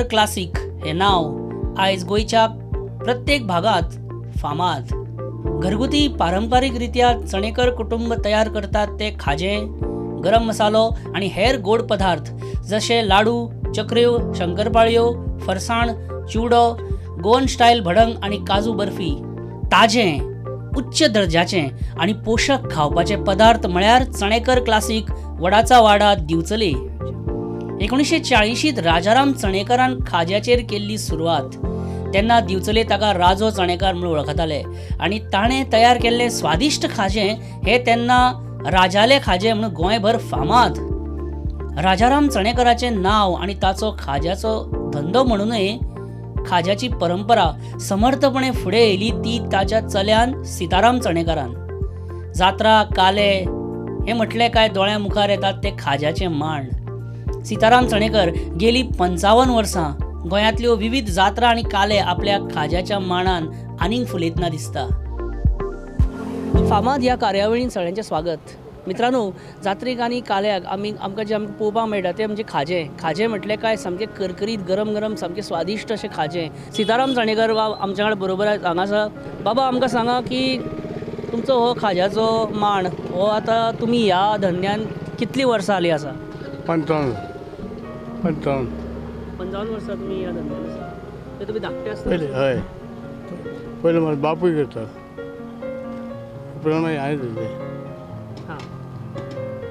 Classic हें नांव आयज गोंयच्या प्रत्येक भागांत फामाद. घरगुती पारंपारीक रित्या चणेकर कुटुंब तयार करतात ते खाजें, गरम मसालो आनी हेर गोड पदार्थ जशे लाडू, चकऱ्यो, शंकरपाळयो, फरसाण, चिवडो, गोवन स्टायल भडंग आनी काजू बर्फी. ताजें, उच्च दर्जाचें आनी पोशक खावपाचे पदार्थ म्हळ्यार चणेकर क्लासीक, वडाचा वाडा, दिवचले. 1940ींत राजाराम चणेकरान खाज्याचेर केल्ली सुरवात. तेन्ना दिवचले ताका राजो चणेकार म्हणून वळखताले आनी ताणें तयार केल्लें स्वादिश्ट खाजें हें तेन्ना राजालें खाजें म्हणून गोंयभर फामाद. राजाराम चणेकराचें नांव आनी ताचो खाज्याचो धंदो म्हणूनय खाज्याची परंपरा समर्थपणे फुडें येयली ती ताच्या चल्यान सीताराम चणेकरान. जात्रा, काले हें म्हटलें काय दोळ्यां मुखार येतात ते खाज्याचे मांड. सीताराम चणेकर गेली 55 वर्सां गोंयांतल्यो विविध जात्रा आनी काले आपल्या खाज्याच्या मांडान आनीक फुलयतना दिसता. फामाद ह्या कार्यावळीन सगळ्यांचें स्वागत. मित्रांनो, जात्रेक आनी काल्याक आमकां जें आमकां पळोवपाक मेळटा तें म्हणजे खाजें. खाजें म्हटलें काय सामकें करकरीत, गरम गरम, सामकें स्वादिश्ट अशें खाजें. सीताराम चणेकर बाब आमच्या कडेन बरोबर हांगा आसा. बाबा, आमकां सांगा की तुमचो हो खाज्याचो मांड हो आतां तुमी ह्या धंद्यान कितलीं वर्सां जालीं आसा? 55. 55. 55 वर्सां तुमी ह्या धंद्यान आसा. ते तुमी धाकटे आसतना? पयलें हय, पयलें म्हाजो बापूय करता, उपरांत मागीर हांवें धरलें. हां,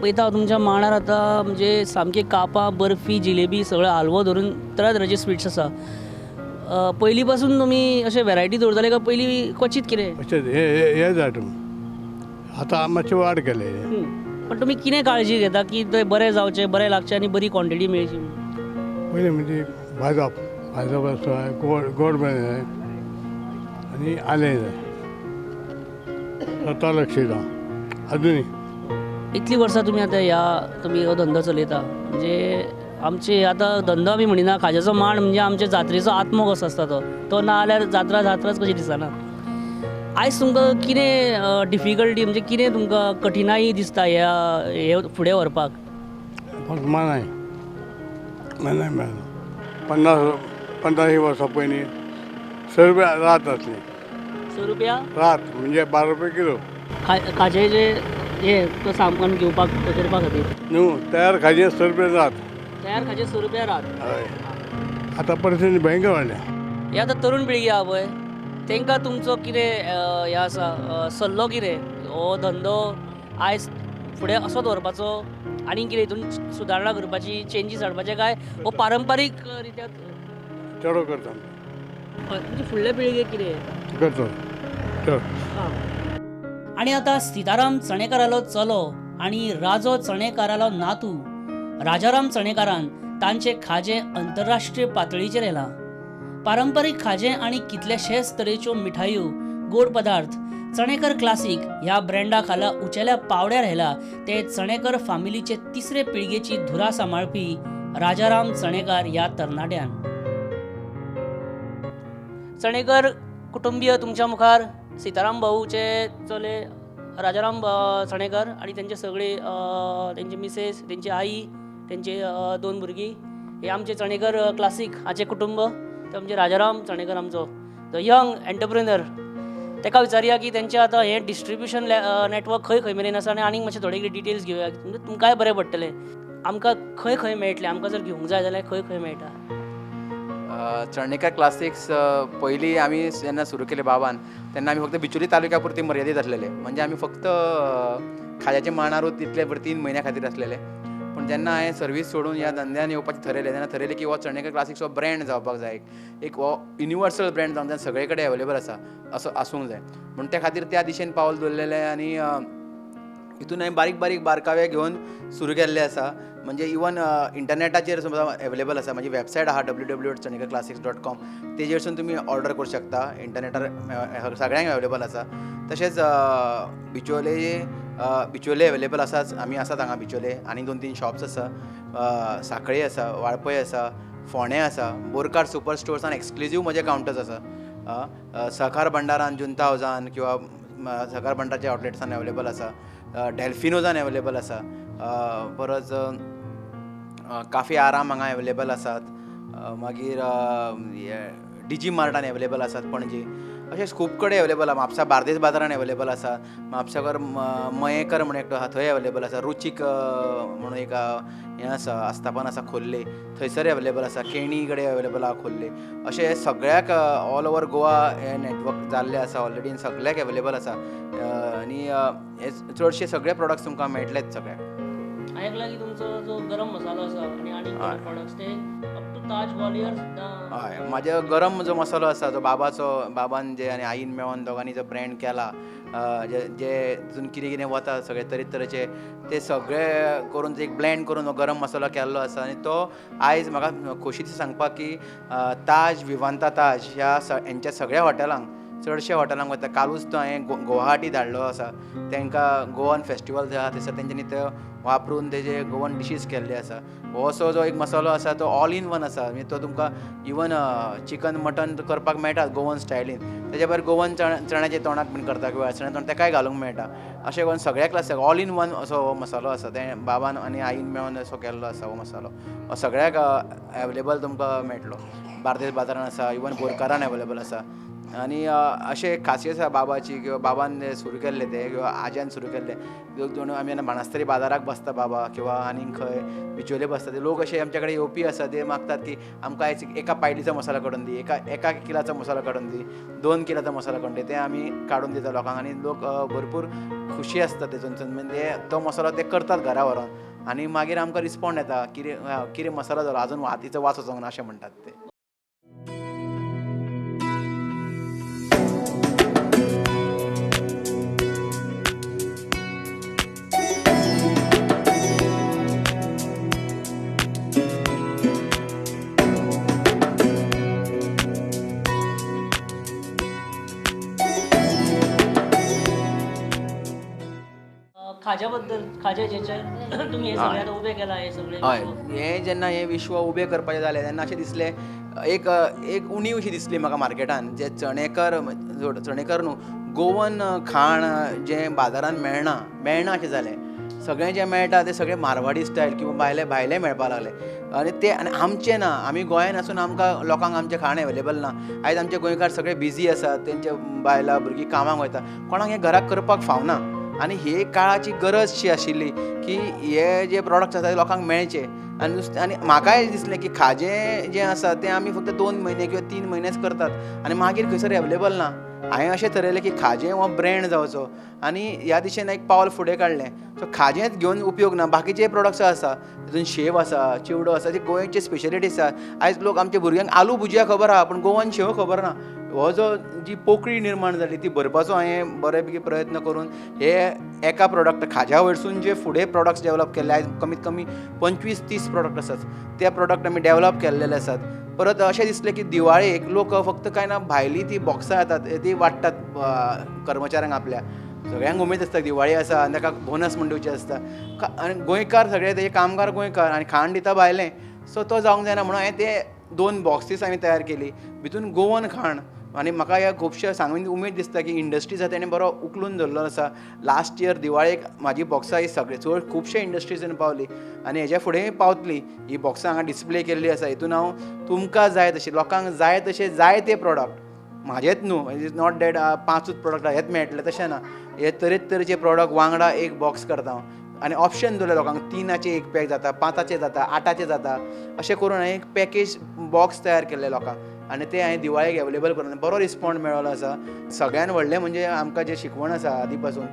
पळयता हांव तुमच्या मांडार आतां म्हणजे सामकें कापां, बर्फी, जिलेबी, सगळें हालवो धरून तरातराचे स्विट्स आसा. पयलीं पासून तुमी अशें वेरायटी दवरताले काय पयलीं क्वचीत कितें? अशें हें आयटम आतां मातशें वाड केलें. पण तुमी कितें काळजी घेता की ते बरें जावचें, बरें लागचें आनी बरी क्वॉन्टिटी मेळची? पयलीं म्हणजे भाजप, भाजप आसता, गोड गोड बरें जाय आनी आलें जाय. स्वता लक्ष दिता अजुनूय. इतलीं वर्सां तुमी आतां ह्या तुमी हो धंदो चलयता, म्हणजे आमचे आतां धंदो आमी म्हणिना, खाज्याचो मांड म्हणजे आमचे जात्रेचो आत्मो कसो आसता तो, तो ना जाल्यार जात्रा जात्राच कशी दिसना. आयज तुमकां कितें डिफिकल्टी, म्हणजे कितें तुमकां कठिणाई दिसता ह्या हे फुडें व्हरपाक? फक्त मानाय, मानाय मेळना. 50 वर्सां पयलीं 100 रुपया रात आसली. 100 रुपया रात म्हणजे 12 रुपया किलो. खाजें जे हें तो सामान घेवपाक करपा खातीर न्हू, तयार खाजें 100 रुपया रात. तयार खाजें 100 रुपया रात. हय, आतां परिस्थिती भयंकर वाडल्या. हे आतां तरुण पिळगी आहा पळय, तांकां तुमचो कितें हें आसा सल्लो, कितें हो धंदो आयज फुडें असोच व्हरपाचो आनी कितें हितून सुदारणां करपाची, चेंजीस हाडपाचे काय हो पारंपारीक रित्या चेडो करता? म्हणजे फुडले पिळगेक कितें करतो चड. आनी आतां सीताराम चणेकरालो चलो आनी राजो चणेकारालो नातू राजाराम चणेकारान तांचें खाजें अंतरराष्ट्रीय पातळीचेर येलां. पारंपारीक खाजें आनी कितलेशेच तरेच्यो मिठायो, गोड पदार्थ चणेकर क्लासीक ह्या ब्रँडा खाला उंचेल्या पावड्यार हेला ते चणेकर फामिलीचे तिसरे पिळगेची धुरा सांबाळपी राजाराम चणेकार ह्या तरणाट्यान. चणेकर कुटुंबीय तुमच्या मुखार सीताराम भाऊचे चले राजाराम चणेकर आनी तेंचे सगळे, तेंची मिसेस, तेंची आई, तेंचे 2 भुरगीं, हे आमचे चणेकर क्लासीक हाचें कुटुंब. ते आमचे राजाराम चणेकर आमचो the young entrepreneur, तेका विचारया की तेंचें आतां हें डिस्ट्रिब्युशन नेटवर्क खंय खंय मेरेन आसा आनी आनीक मातशे थोडे कितें डिटेल्स घेवया, म्हणजे तुमकांय बरें पडटलें. आमकां खंय खंय मेळटलें, आमकां जर घेवंक जाय जाल्यार खंय खंय मेळटा? चणेकर क्लासिक्स पयलीं आमी जेन्ना सुरू केलें बाबान, तेन्ना आमी फक्त बिचोली तालुक्या पुरती मर्यादीत आसलेले, म्हणजे आमी फक्त खाज्याच्या मांडारूच तितले 3 म्हयन्या खातीर आसलेले. पूण जेन्ना हांवें सर्वीस सोडून ह्या धंद्यान येवपाचें थरयलें, तेन्ना थरयलें की हो चणेकर क्लासिक्स हो ब्रँड जावपाक जाय, एक हो युनिवर्सल ब्रँड जावन सगळे कडेन अवेलेबल आसा असो आसूंक जाय. म्हूण त्या खातीर त्या दिशेन पावल दवरलेलें आनी हितून हांवें बारीक बारीक बारकावे घेवन सुरू केल्ले आसा. म्हणजे इवन इंटरनेटाचेर सुद्दां अवेलेबल आसा, म्हजी वेबसायट आहा www.chanekarclassics.com, तेजेरसून तुमी ऑर्डर करूं शकता. इंटरनेटार सगळ्यांक अवेलेबल आसा. तशेंच बिचोले बिचोले अवेलेबल आसाच, आमी आसात हांगा बिचोले, आनी 2-3 शॉप्स आसा, साखळी आसा, वाळपय आसा, फोंडें आसा, बोरकार सुपर स्टोर्सान एक्सक्लुजीव म्हजे कावंटर्स आसा, सहकार भंडारान जुंता हावजान किंवा सहकार भंडारच्या आउटलेट्सान अवेलेबल आसा, डेल्फिनोजान अवेलेबल आसा, परत काफे आराम हांगा अवेलेबल आसात, मागीर डिजी मार्टान एवेलेबल आसात पणजे, अशेंच खूब कडेन एवेलेबल आसा. म्हापसा बार्देस बाजारान एवेलेबल आसा, म्हापसाकर मयेकर म्हणून एकटो आसा थंय एवेलेबल आसा, रुचीक म्हणून एक हें आसा आस्थापन आसा खोर्ले थंयसर एवेलेबल आसा, केणी कडेन एवेलेबल आसा खोर्ले. अशें सगळ्याक ऑल ओवर गोवा हें नेटवर्क जाल्लें आसा ऑलरेडी आनी सगळ्याक एवेलेबल आसा आनी हे चडशे सगळे प्रोडक्ट्स तुमकां मेळटलेच सगळ्याक. आयकलां की तुमचो जो गरम मसालो आसा आनी आनीक प्रोडक्ट्स ते अप टू ताज ग्वालियर सुद्दां. हय, म्हाजो गरम जो मसालो आसा जो बाबाचो, बाबान जे आनी आईन मेळोन दोगांनी जो ब्रँड केला, जे जे तितून कितें कितें वता सगळे तरेतरेचे ते सगळे करून एक ब्लँड करून हो गरम मसालो केल्लो आसा. आनी तो आयज म्हाका खोशी सांगपाक की ताज, विवांता ताज ह्या हेंच्या सगळ्या हॉटेलांक, चडशे हॉटेलांक वता. कालूच तो हांवें गुवाहाटी धाडलो आसा तांकां, गोवन फेस्टिवल आसा थंयसर तेंच्यांनी तो वापरून तेजे गोवन डिशीज केल्ले आसा. हो असो जो एक मसालो आसा तो ऑल इन वन आसा, म्हणजे तो तुमकां इवन चिकन मटन करपाक मेळटा गोवन स्टायलीन, तेज्या भायर गोवन चण्याचे तोणाक बीन करता किंवा चण्या तोणाक तेकाय घालूंक मेळटा. अशें करून सगळ्याक आसा, ऑल इन वन असो हो मसालो आसा. तें बाबान आनी आईन मेळोन असो केल्लो आसा हो मसालो, हो सगळ्याक एवेलेबल तुमकां मेळटलो. बार्देस बाजारान आसा, इवन बोरकारान एवेलेबल आसा. आनी अशें खासियत आसा बाबाची किंवा बाबान सुरू केल्लें तें किंवा आज्यान सुरू केल्लें. आमी जेन्ना बाणस्तारी बाजाराक बसता बाबा किंवा आनीक खंय बिचोले बसता ते लोक अशे आमच्या कडेन येवपी आसा, ते मागतात की आमकां आयज एका पायलीचो मसालो काडून दी, एका किलाचो मसालो काडून दी, 2 किलाचो मसालो काडून दी. ते आमी काडून दिता लोकांक आनी लोक भरपूर खुशी आसता तेतूनसून. म्हणजे तो मसालो ते करतात घरा व्हरोन आनी मागीर आमकां रिस्पोंड येता कितें कितें मसालो जालो, आजून हातीचो वास वचोंक ना अशें म्हणटात ते. खाज्या बद्दल, खाज्याचें तुमी हें सगळें आतां उबें केलां हें सगळें. हय, हें जेन्ना हें विश्व उबें करपाचें जालें तेन्ना अशें दिसलें, एक एक उणीव अशी दिसली म्हाका मार्केटान, जे चणेकर चणेकर न्हू गोवन खाण जें बाजारान मेळना मेळना अशें जालें. सगळें जें मेळटा तें सगळें मारवाडी स्टायल किंवा भायले भायले मेळपाक लागले आनी तें आनी आमचें ना. आमी गोंयान आसून आमकां लोकांक आमचें खाण एवेलेबल ना. आयज आमचे गोंयकार सगळे बिजी आसात, तेंचे बायलां भुरगीं कामाक वयता, कोणाक हें घराक करपाक फावना. आनी ही काळाची गरज शी आशिल्ली की हे जे प्रोडक्ट्स आसा ते लोकांक मेळचे. आनी नुस्तें आनी म्हाकाय दिसलें की खाजें जें आसा तें आमी फक्त 2 म्हयने किंवा 3 म्हयनेच करतात आनी मागीर खंयसर एवेलेबल ना. हांवें अशें थरयलें की खाजें हो ब्रँड जावचो आनी ह्या दिशेन एक पावल फुडें काडलें. सो खाजेंच घेवन उपयोग ना, बाकीचे प्रोडक्ट्स आसा, तितून शेव आसा, चिवडो आसा, जी गोंयची स्पेशलिटी आसा. आयज लोक आमच्या भुरग्यांक आलू भुजया खबर आहा पूण गोवन शेव खबर ना. हो जो जी पोकळी निर्माण जाली ती भरपाचो हांवें बरे पैकी प्रयत्न करून हे एका प्रोडक्ट खाज्या वयरसून जे फुडें प्रोडक्ट्स डेवलप केल्ले, आयज कमीत कमी 25-30 प्रोडक्ट आसात, ते प्रोडक्ट आमी डेवलप केल्लेले आसात. परत अशें दिसलें की दिवाळेक लोक फक्त कांय ना भायली ती बॉक्सां येतात ती वाडटात कर्मचाऱ्यांक आपल्या, सगळ्यांक उमेद आसता दिवाळी आसा आनी ताका बोनस म्हूण दिवचें आसता. आनी गोंयकार सगळे तेजे कामगार गोंयकार आनी खाण दिता भायलें, सो तो जावंक जायना म्हणून हांवें ते 2 बॉक्सीस हांवें तयार केली भितून गोवन खाण. आनी म्हाका ह्या खुबशे सांगून उमेद दिसता की इंडस्ट्रीज आसा तेणें बरो उखलून धरलो आसा. लास्ट इयर दिवाळेक म्हाजी बॉक्सां ही सगळे चड खुबशे इंडस्ट्रीजान पावली आनी हेज्या फुडेंय पावतली. ही बॉक्सां हांगा डिस्प्ले केल्ली आसा, हितून हांव तुमकां जाय तशें लोकांक जाय तशें जाय ते प्रोडक्ट म्हाजेच न्हू, is not that 5 product हेच मेळटले तशें ना, हे तरेतरेचे प्रोडक्ट वांगडा एक बॉक्स करता हांव आनी ऑप्शन दवरलें लोकांक, 3ाचे एक पॅक जाता, 5ाचे जाता, 8ाचे जाता, अशें करून हांवें एक पॅकेज बॉक्स तयार केल्ले लोकांक आनी ते हांवें दिवाळेक एवेलेबल करून बरो रिस्पोंड मेळ्ळो आसा. सगळ्यान व्हडलें म्हणजे आमकां जें शिकवण आसा आदी पासून,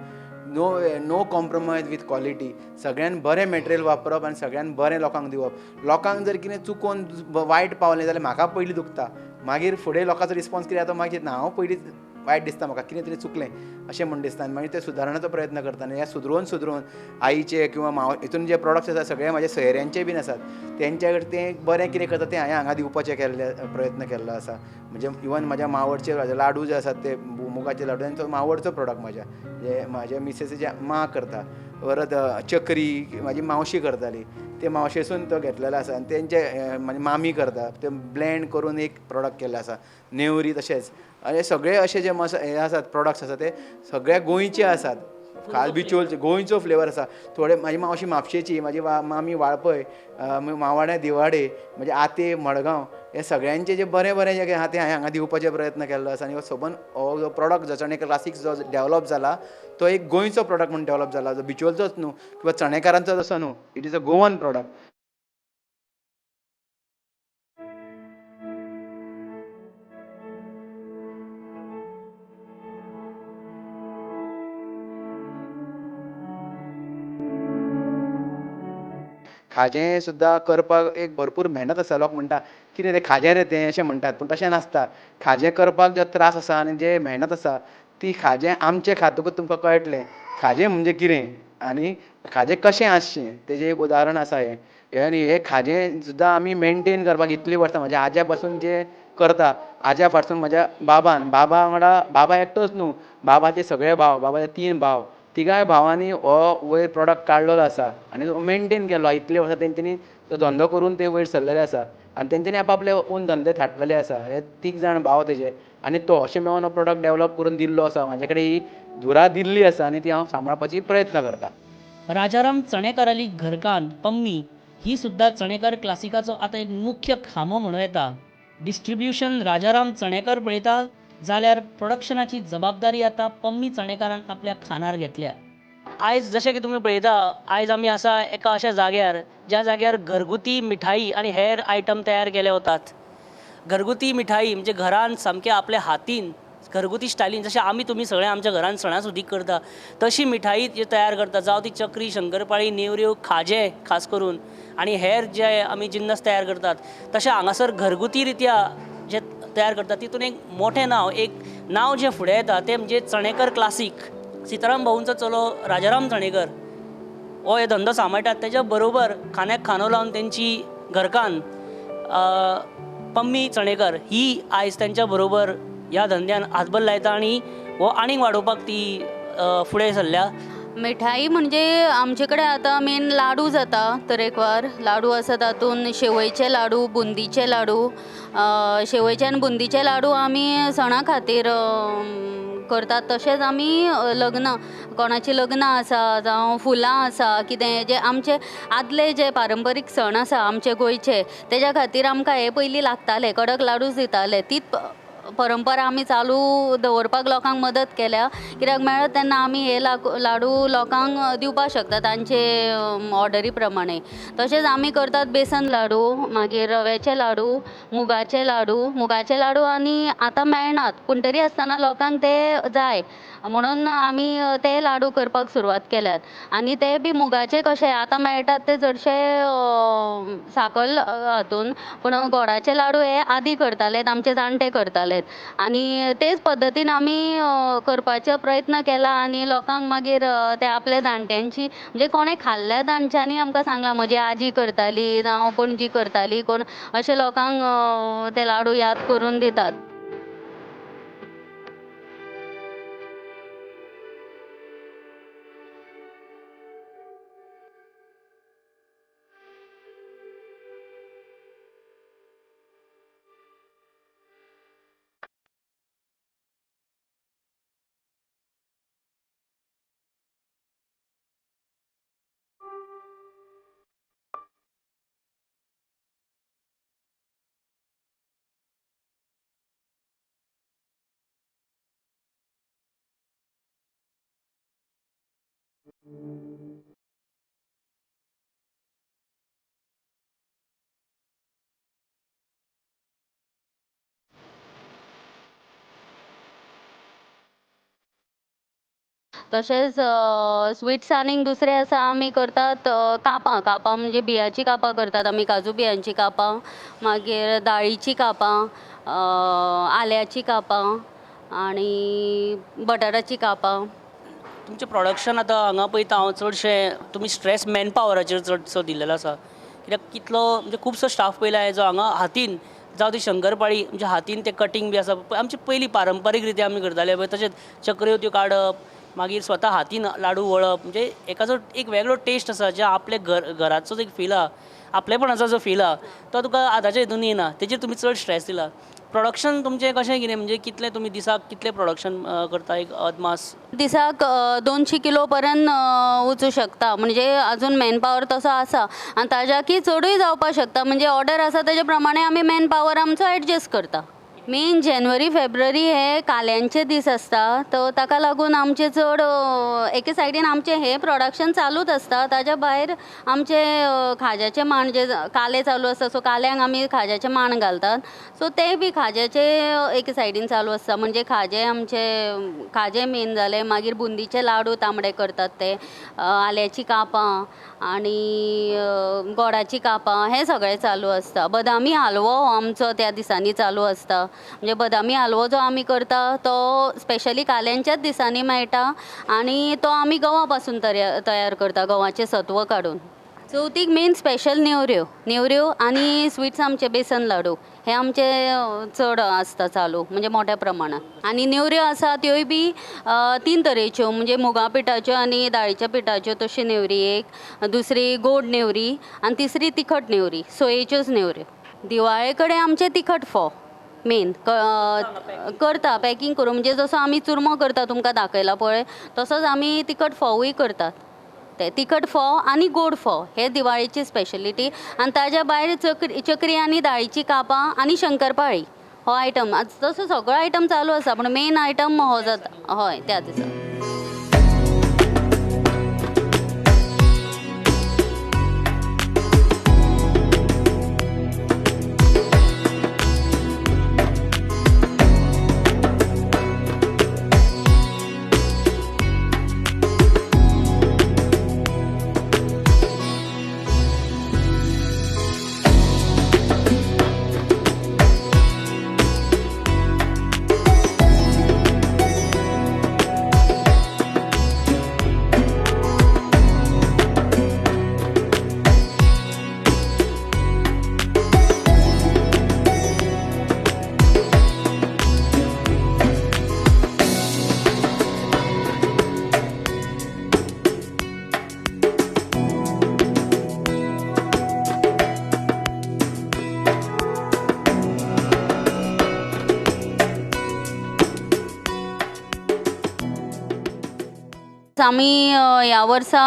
नो कॉम्प्रोमायज वीथ क्वॉलिटी, सगळ्यान बरें मटेरियल वापरप आनी सगळ्यान बरें लोकांक दिवप. लोकांक जर कितें चुकोन वायट पावलें जाल्यार म्हाका पयलीं दुखता, मागीर फुडें लोकांचो रिस्पोन्स कितें जाता मागीर चिंतना, हांव पयलीं वायट दिसता म्हाका कितें तरी चुकलें अशें म्हूण दिसता आनी मागीर तें सुदारण्याचो प्रयत्न करता. आनी हें सुदरोवन सुदरोवन आईचे किंवा माव हितून जे प्रोडक्ट्स आसा सगळे म्हाजे सोयऱ्यांचे बीन आसात, तेंच्या कडेन तें बरें कितें करता तें हांवें हांगा दिवपाचें केल्लें प्रयत्न केल्लो आसा. म्हणजे इवन म्हाज्या मावडचे लाडू जे आसात ते मुगाचे लाडू तेंचो मावडचो प्रोडक्ट म्हाज्या, जे म्हाज्या मिसेसीच्या माँ करता. परत चक्री म्हाजी मावशी करताली, ते मावशेसून तो घेतलेलो आसा आनी तेंचे म्हाजी मामी करता, ते ब्लेंड करून एक प्रोडक्ट केल्लो आसा. नेवरी तशेंच, आनी सगळे अशे जे हे आसात प्रोडक्ट्स आसा ते सगळे गोंयचे आसात. खास बिचोलचे गोंयचो फ्लेवर आसा. थोडे म्हाजी मावशी म्हापशेची, म्हाजी मामी वाळपय, मावाड्या दिवाडे, म्हजे आते मडगांव, हे सगळ्यांचे जे बरें बरें जे आहा ते हांवें हांगा दिवपाचे प्रयत्न केल्लो आसा. आनी हो सबंद हो जो प्रोडक्ट जो चणेकर क्लासिक्स जो डेवलप जाला तो एक गोंयचो प्रोडक्ट म्हूण डेवलप जाला, जो बिचोलचोच न्हू किंवा चणेकारांचोच असो न्हू, it is a Goan product. खाजें सुद्दां करपाक एक भरपूर मेहनत आसा. लोक म्हणटा कितें तें खाजें रे तें अशें म्हणटात, पूण तशें नासता. खाजें करपाक जो त्रास आसा आनी जे मेहनत आसा ती खाजें आमचें खातकूच तुमकां कळटलें खाजें म्हणजे कितें आनी खाजें कशें आसचें तेजें एक उदाहरण आसा हें. आनी हें खाजें सुद्दां आमी मेनटेन करपाक इतलीं वर्सां म्हज्या आज्या पासून जे करता, आज्या पासून म्हज्या बाबान, बाबा वांगडा बाबा एकटोच न्हू, बाबाचे सगळे भाव, बाबाचे 3 भाव, तिगाय भावांनी हो वयर प्रोडक्ट काडलेलो आसा आनी तो मेनटेन केल्लो. इतले वर्सां तेंच्यांनी तो धंदो करून ते वयर सरलेले आसा आनी तेंच्यांनी आपआपले ओन धंदे थाटलेले आसा. हे 3 जाण भाव तेजे आनी तो अशें मेळोन हो प्रोडक्ट डेवलप करून दिल्लो आसा. म्हाजे कडेन ही धुरा दिल्ली आसा आनी ती हांव सांबाळपाची प्रयत्न करता. राजाराम चणेकराली घरकान्न पम्मी ही सुद्दां चणेकर क्लासिकाचो आतां एक मुख्य खांबो म्हणूं येता. डिस्ट्रिब्युशन राजाराम चणेकर पळयता जाल्यार प्रोडक्शनाची जबाबदारी आतां पम्मी चणेकरान आपल्या खांदार घेतल्या. आयज जशें की तुमी पळयता, आयज आमी आसा एका अशा जाग्यार ज्या जाग्यार घरगुती मिठाई आनी हेर आयटम तयार केले वतात. घरगुती मिठाई म्हणजे घरान सामकें आपल्या हातीन घरगुती स्टायलीन जशें आमी तुमी सगळे आमच्या घरान सणासुदीक करता तशी मिठाई जी तयार करता, जावं ती चक्री, शंकरपाळी, नेवऱ्यो, खाजें खास करून आनी हेर जे आमी जिन्नस तयार करतात तशें हांगासर घरगुती रित्या जे तयार करतात तितून एक मोठें नांव, एक नांव जें फुडें येता तें म्हणजे चणेकर क्लासीक. सीताराम भाऊंचो चलो राजाराम चणेकर हो हे धंदो सांबाळटात, तेज्या बरोबर खांद्याक खांदो लावन तेंची घरकान्न पम्मी चणेकर ही आयज तेंच्या बरोबर ह्या धंद्यान हातभर लायता आनी हो आनीक वाडोवपाक ती फुडें सरल्या. मिठाई म्हणजे आमचे कडेन आतां मेन लाडू जाता, तरेकवार लाडू आसा, तातूंत शेवयचे लाडू, बुंदीचे लाडू. शेवयचे आनी बुंदीचे लाडू आमी सणा खातीर करतात. तशेंच आमी लग्नां, कोणाची लग्नां आसा जावं फुलां आसा, कितें जे आमचे आदले जे पारंपरीक सण आसा आमचे गोंयचे, तेज्या खातीर आमकां हे पयलीं लागताले, कडक लाडूच दिताले. तीच परंपरा आमी चालू दवरपाक लोकांक मदत केल्या, कित्याक मेळत तेन्ना आमी हे लाडू लोकांक दिवपाक शकता तांचे ऑर्डरी प्रमाणे. तशेंच आमी करतात बेसन लाडू, मागीर रव्याचे लाडू, मुगाचे लाडू. मुगाचे लाडू आनी आतां मेळनात, पूण तरी आसतना लोकांक ते जाय म्हणून आमी ते लाडू करपाक सुरवात केल्यात. आनी ते बी मुगाचे कशे आतां मेळटात ते चडशे साकल हातून, पूण गोडाचे लाडू हे आदी करताले, आमचे जाणटे करताले आनी तेच पद्दतीन आमी करपाचो प्रयत्न केला. आनी लोकांक मागीर ते आपल्या जाणट्यांची म्हणजे कोणें खाल्ल्या तांच्यांनी आमकां सांगलां, म्हजी आजी करताली जावं पणजी करताली कोण, अशें लोकांक ते लाडू याद करून दितात. तशेंच स्विट्स आनीक दुसरें आसा आमी करतात कापां. कापां म्हणजे बियांची कापां करतात आमी, काजू बियांची कापां, मागीर दाळीची कापां, आल्याची कापां आनी बटाटाची कापां. तुमचें प्रोडक्शन आतां हांगा पळयता हांव चडशें तुमी स्ट्रेस मॅन पावराचेर चडसो दिल्लेलो आसा, कित्याक कितलो म्हणजे खुबसो स्टाफ पळयला जो हांगा हातीन, जावं ती शंकरपाळी म्हणजे हातीन ते कटींग बी आसा, आमची पयलीं पारंपारीक रित्या आमी करताले पळय, तशेंच चकऱ्यो त्यो काडप मागीर स्वता हातीन लाडू वळप म्हणजे एकाचो एक वेगळो टेस्ट आसा जे आपले घर घराचो एक फील आहा, आपलेपणाचो जो फील आहा तो तुका आतांच्या हितून येना. तेजेर तुमी चड स्ट्रेस दिला. प्रोडक्शन तुमचें कशें कितें म्हणजे कितलें तुमी दिसाक कितलें प्रोडक्शन करता एक अदमास? दिसाक 200 किलो पर्यंत वचूं शकता. म्हणजे अजून मॅन पावर तसो आसा आनी ताज्याकी चडूय जावपाक शकता. म्हणजे ऑर्डर आसा तेजे प्रमाणे आमी मॅन पावर आमचो एडजस्ट करता. मेन जानेवारी फेब्रुवारी हे काल्यांचे दीस आसता, तो ताका लागून आमचे चड एके सायडीन आमचें हें प्रोडक्शन चालूच आसता. ताज्या भायर आमचे खाज्याचे मांड जे काले चालू आसता, सो काल्यांक आमी खाज्याचे मांड घालतात, सो ते बी खाज्याचे एके सायडीन चालू आसता. म्हणजे खाजें आमचे खाजें मेन जालें, मागीर बुंदीचे लाडू तांबडे करतात ते, आल्याची कापां आनी गोडाची कापां, हें सगळें चालू आसता. बदामी हालवो हो आमचो त्या दिसांनी चालू आसता. म्हणजे बदामी हालवो जो आमी करता तो स्पेशली काल्यांच्याच दिसांनी मेळटा आनी तो आमी गंवा पासून तयार करता, गंवाचें सत्व काडून. चवथीक मेन स्पेशल नेवऱ्यो, नेवऱ्यो आनी स्विट्स आमचे बेसन लाडू हे आमचे चड आसता चालू, म्हणजे मोठ्या प्रमाणात. आनी नेवऱ्यो आसा त्योय बी 3 तरेच्यो, म्हणजे मुगा पिठाच्यो आनी दाळीच्या पिठाच्यो तशी नेवरी एक, दुसरी गोड नेवरी आनी तिसरी तिखट नेवरी, सोयेच्योच नेवऱ्यो. दिवाळे कडेन आमचे तिखट फोव मेन करता पॅकींग करून, म्हणजे जसो आमी चुरमो करता तुमकां दाखयला पळय तसोच आमी तिखट फोवूय करतात. ते तिखट फोव आनी गोड फोव हे दिवाळेची स्पेशलिटी. आनी ताज्या भायर चकरी आनी दाळीची कापां आनी शंकरपाळी हो आयटम. तसो सगळो आयटम चालू आसा पूण मेन आयटम हो जाता हय त्या दिसा. आमी ह्या वर्सा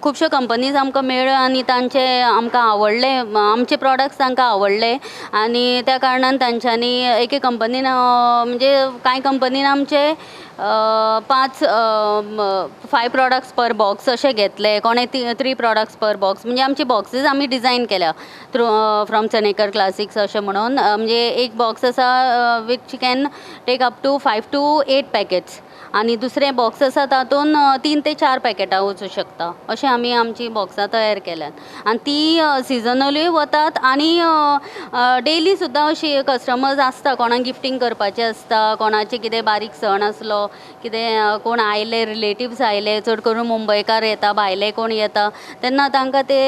खुबश्यो कंपनीज आमकां मेळ्ळ्यो आनी तांचे आमकां आवडले, आमचे प्रोडक्ट्स तांकां आवडले आनी त्या कारणान तांच्यांनी एके कंपनीन म्हणजे कांय कंपनीन आमचे 5 प्रोडक्ट्स पर बॉक्स अशें घेतले, कोणें 3 प्रोडक्ट्स पर बॉक्स. म्हणजे आमचे बॉक्सीस आमी डिजायन केल्या थ्रू फ्रॉम चणेकर क्लासिक्स अशें म्हणून. म्हणजे एक बॉक्स आसा which can take up to 5 to 8 packets आनी दुसरें बॉक्स आसा तातूंत 3 ते 4 पॅकेटां वचूं शकता. अशें आमी आमची बॉक्सां तयार केल्यात आनी ती सिजनलूय वतात आनी डेली सुद्दां अशी कस्टमर्स आसता, कोणाक गिफ्टींग करपाचें आसता, कोणाचें कितें बारीक सण आसलो, कितें कोण आयले, रिलेटिव्स आयले, चड करून मुंबयकार येता, भायले कोण येता तेन्ना तांकां ते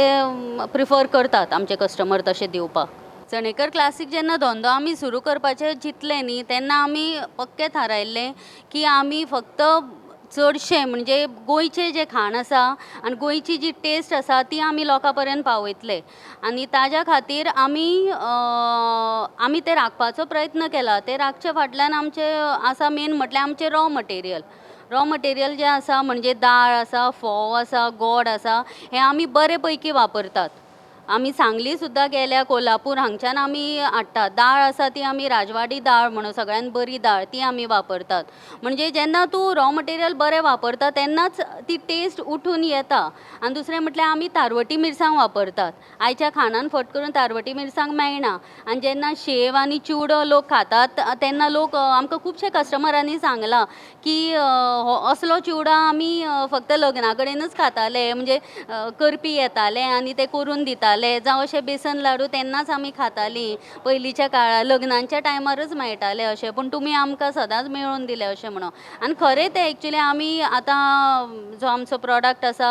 प्रिफर करतात आमचे कस्टमर तशें दिवपाक. चणेकर क्लासीक जेन्ना धंदो आमी सुरू करपाचें चिंतलें न्ही तेन्ना आमी पक्कें थारायल्लें की आमी फक्त चडशें म्हणजे गोंयचें जें खाण आसा आनी गोंयची जी टेस्ट आसा ती आमी लोकां पर्यंत पावयतले आनी ताज्या खातीर आमी आमी तें राखपाचो प्रयत्न केला. तें राखचे फाटल्यान आमचें आसा मेन म्हटल्यार आमचें रॉ मटेरियल. रॉ मटेरियल जें आसा म्हणजे दाळ आसा, फोव आसा, गोड आसा, हें आमी बरे पैकी वापरतात. आमी सांगली सुद्दां गेल्या, कोल्हापूर हांगच्यान आमी हाडटात. दाळ आसा ती आमी राजवाडी दाळ म्हणून सगळ्यान बरी दाळ ती आमी वापरतात. म्हणजे जेन्ना तूं रॉ मटेरियल बरें वापरता तेन्नाच ती टेस्ट उठून येता. आनी दुसरें म्हटल्यार आमी तारवटी मिरसांग वापरतात. आयच्या खाणान फट करून तारवटी मिरसांग मेळना आनी जेन्ना शेव आनी चिवडो लोक खातात तेन्ना लोक आमकां खुबशे कस्टमरांनी सांगलां की हो असलो चिवडो आमी फक्त लग्ना कडेनच खाताले, म्हणजे करपी येताले आनी ते करून दिताले. मसाले जावं अशे बेसन लाडू तेन्नाच आमी खातालीं पयलींच्या काळार लग्नांच्या टायमारच मेळटाले अशें, पूण तुमी आमकां सदांच मेळोवन दिले अशें म्हणून. आनी खरें तें एक्चुली आमी आतां जो आमचो प्रोडक्ट आसा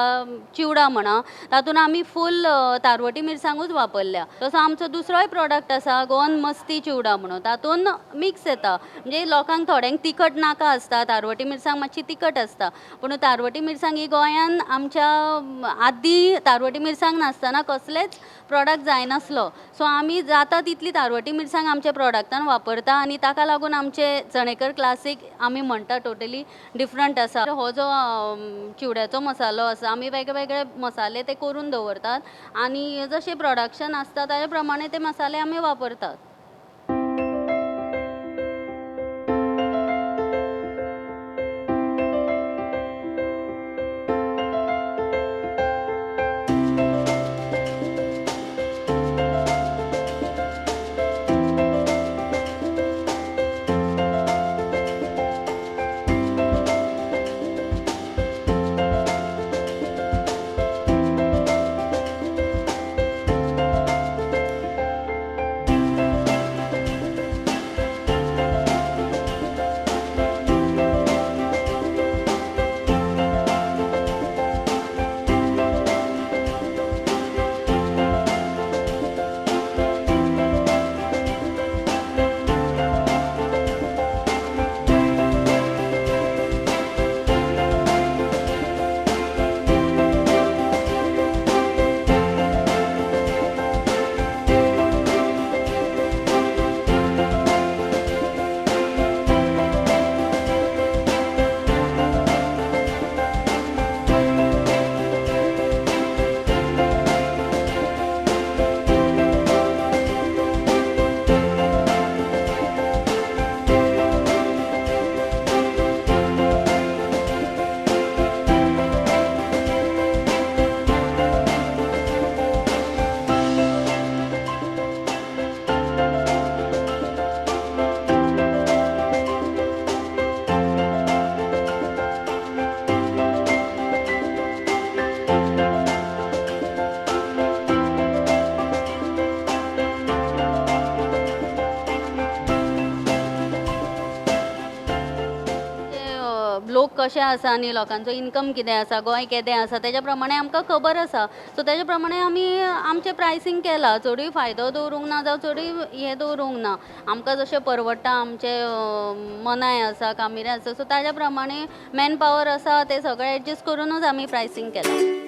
चिवडा म्हणा तातूंत आमी फूल तारवटी मिरसांगूच वापरल्या. तसो आमचो दुसरोय प्रोडक्ट आसा गोवन मस्ती चिवडा म्हणून, तातूंत मिक्स येता म्हणजे लोकांक थोड्यांक तिखट नाका आसता, तारवटी मिरसांग मातशी तिखट आसता, पूण तारवटी मिरसांग ही गोंयान आमच्या आदी तारवटी मिरसांग नासतना कसलेच प्रोडक्ट जायनासलो. सो आमी जाता तितली तारवटी मिरसांग आमच्या प्रोडक्टान वापरता आनी ताका लागून आमचे चणेकर क्लासीक आमी म्हणटा टोटली डिफरंट आसा. हो जो चिवड्याचो मसालो आसा आमी वेगळे वेगळे मसाले ते करून दवरतात आनी जशें प्रोडक्शन आसता ताजे प्रमाणे ते मसाले आमी वापरतात. लोक कशे आसा आनी लोकांचो इनकम कितें आसा, गोंय केदें आसा तेज्या प्रमाणे आमकां खबर आसा. सो तेज्या प्रमाणे आमी आमचें प्रायसींग केलां, चडूय फायदो दवरूंक ना जावं चडूय हें दवरूंक ना, आमकां जशें परवडटा आमचें मनाय आसा कामेऱ्यां आसा सो ताज्या प्रमाणे मॅन पावर आसा तें सगळें एडजस्ट करुनूच आमी प्रायसींग केलां.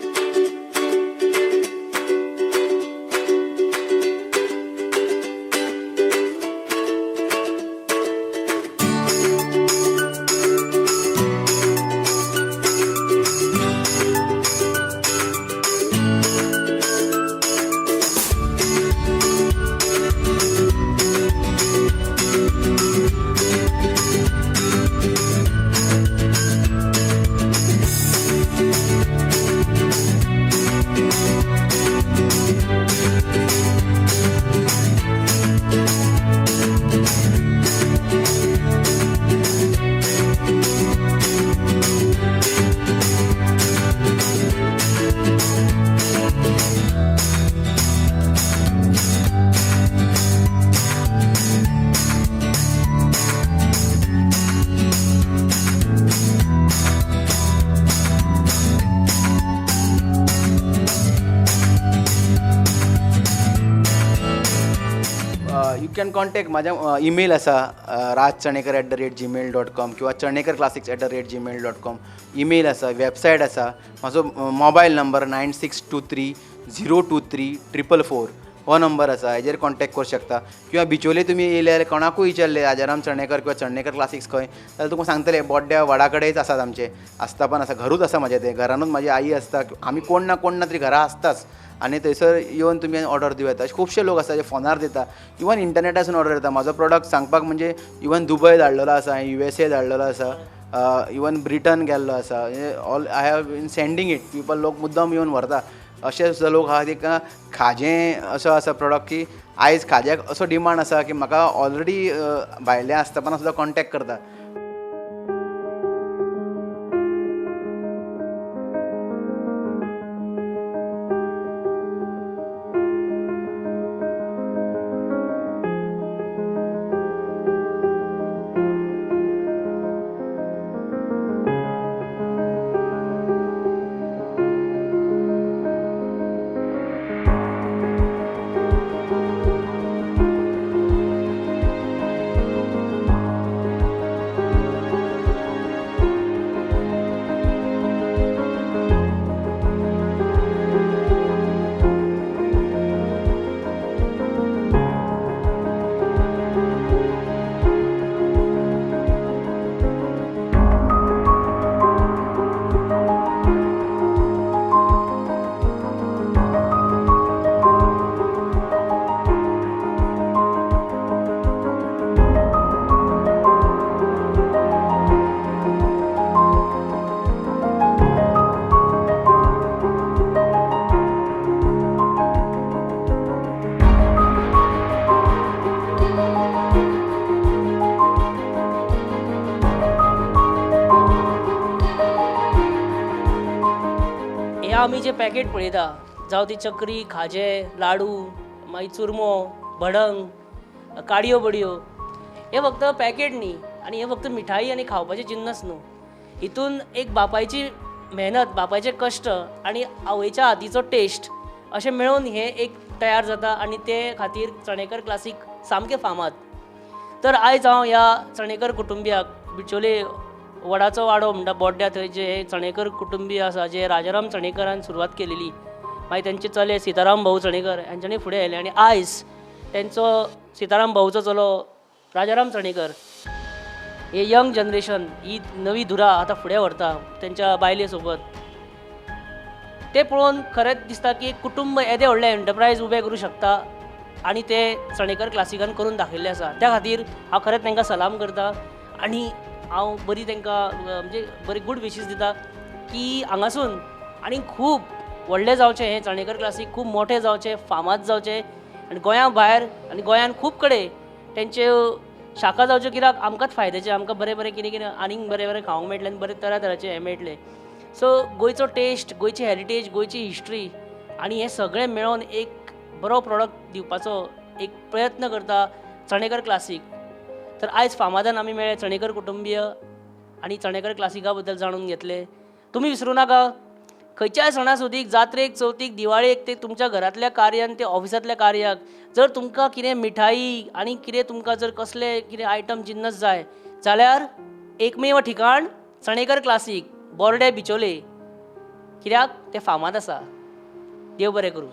You can contact म्हाज्या ईमेल आसा rajchanekar@gmail.com किंवा chanekarclassics@gmail.com email आसा, वेबसायट आसा. म्हाजो मोबायल नंबर 9623 023 444 हो नंबर आसा, हेजेर कॉन्टेक्ट करूं शकता. किंवा बिचोले तुमी येयले जाल्यार कोणाकूय विचारले राजाराम चणेकर किंवा चणेकर क्लासिक्स खंय जाल्यार तुमकां सांगतले बोड्ड्या वडा कडेच आसात आमचे आस्थापन आसा, घरूच आसा म्हाजें तें, घरानूच म्हाजी आई आसता, आमी कोण ना कोण ना तरी घरा आसताच आनी थंयसर येवन तुमी ऑर्डर दिवं येता. अशे खुबशे लोक आसा जे फोनार दिता, इवन इंटरनेटासून ऑर्डर येता. म्हाजो प्रोडक्ट सांगपाक म्हणजे इवन दुबय धाडलेलो आसा, USA धाडलेलो आसा, इवन ब्रिटन गेल्लो आसा. All I have been sending it people, लोक मुद्दम येवन व्हरता. अशे सुद्दां लोक आहा तांकां खाजें असो आसा प्रोडक्ट की आयज खाज्याक असो डिमांड आसा की म्हाका ऑलरेडी भायल्या आस्थापनां सुद्दां कॉन्टेक्ट करता. आमी जे पॅकेट पळयता, जावं ती चकरी, खाजें, लाडू, मागीर चुरमो, भडंग, काडयो बडयो, हे फक्त पॅकेट न्ही आनी हे फक्त मिठाई आनी खावपाचे जिन्नस न्हू. हितून एक बापायची मेहनत, बापायचे कश्ट आनी आवयच्या हातीचो टेस्ट अशें मेळून हें एक तयार जाता आनी ते खातीर चणेकर क्लासीक सामकें फामाद. तर आयज हांव ह्या चणेकर कुटुंबियाक बिचोले वडाचो वाडो म्हणटा बोड्ड्या, थंय जे हे चणेकर कुटुंबीय आसा, जे राजाराम चणेकरान सुरवात केलेली, मागीर तेंचे चले सीताराम भाऊ चणेकर हेंच्यांनी फुडें आयले आनी आयज तेंचो सीताराम भाऊचो चलो राजाराम चणेकर हे यंग जनरेशन ही नवी धुरा आतां फुडें व्हरता तेंच्या बायले सोबत. ते पळोवन खरेंच दिसता की एक कुटुंब येदें व्हडलें एंटरप्रायज उबें करूं शकता आनी ते चणेकर क्लासिकान करून दाखयल्लें आसा. त्या खातीर हांव खरेंच तांकां सलाम करता आनी हांव बरी तांकां म्हणजे बरी गूड विशीस दिता की हांगासून आनी खूब व्हडलें जावचें हें चणेकर क्लासीक, खूब मोठें जावचें, फामाद जावचें आनी गोंया भायर आनी गोंयान खूब कडेन तेंच्यो शाखा जावच्यो, कित्याक आमकांच फायद्याचें, आमकां बरें बरें कितें कितें आनीक बरें बरें खावंक मेळटलें आनी बरें तरा तराचें हें मेळटलें. सो गोंयचो टेस्ट, गोंयची हेरिटेज, गोंयची हिस्ट्री आनी हें सगळें मेळोन एक बरो प्रोडक्ट दिवपाचो एक प्रयत्न करता चणेकर क्लासीक. तर आयज फामादान आमी मेळ्ळे चणेकर कुटुंबीय आनी चणेकर क्लासिका बद्दल जाणून घेतले. तुमी विसरूं नाका, खंयच्याय सणासुदीक, जात्रेक, चवथीक, दिवाळेक, ते तुमच्या घरांतल्या कार्यान, ते ऑफिसांतल्या कार्याक जर तुमकां कितें मिठाई आनी कितें तुमकां जर कसले कितें आयटम जिन्नस जाय जाल्यार एकमेव ठिकाण चणेकर क्लासीक, बोर्डे, बिचोले, कित्याक ते फामाद आसा. देव बरें करूं.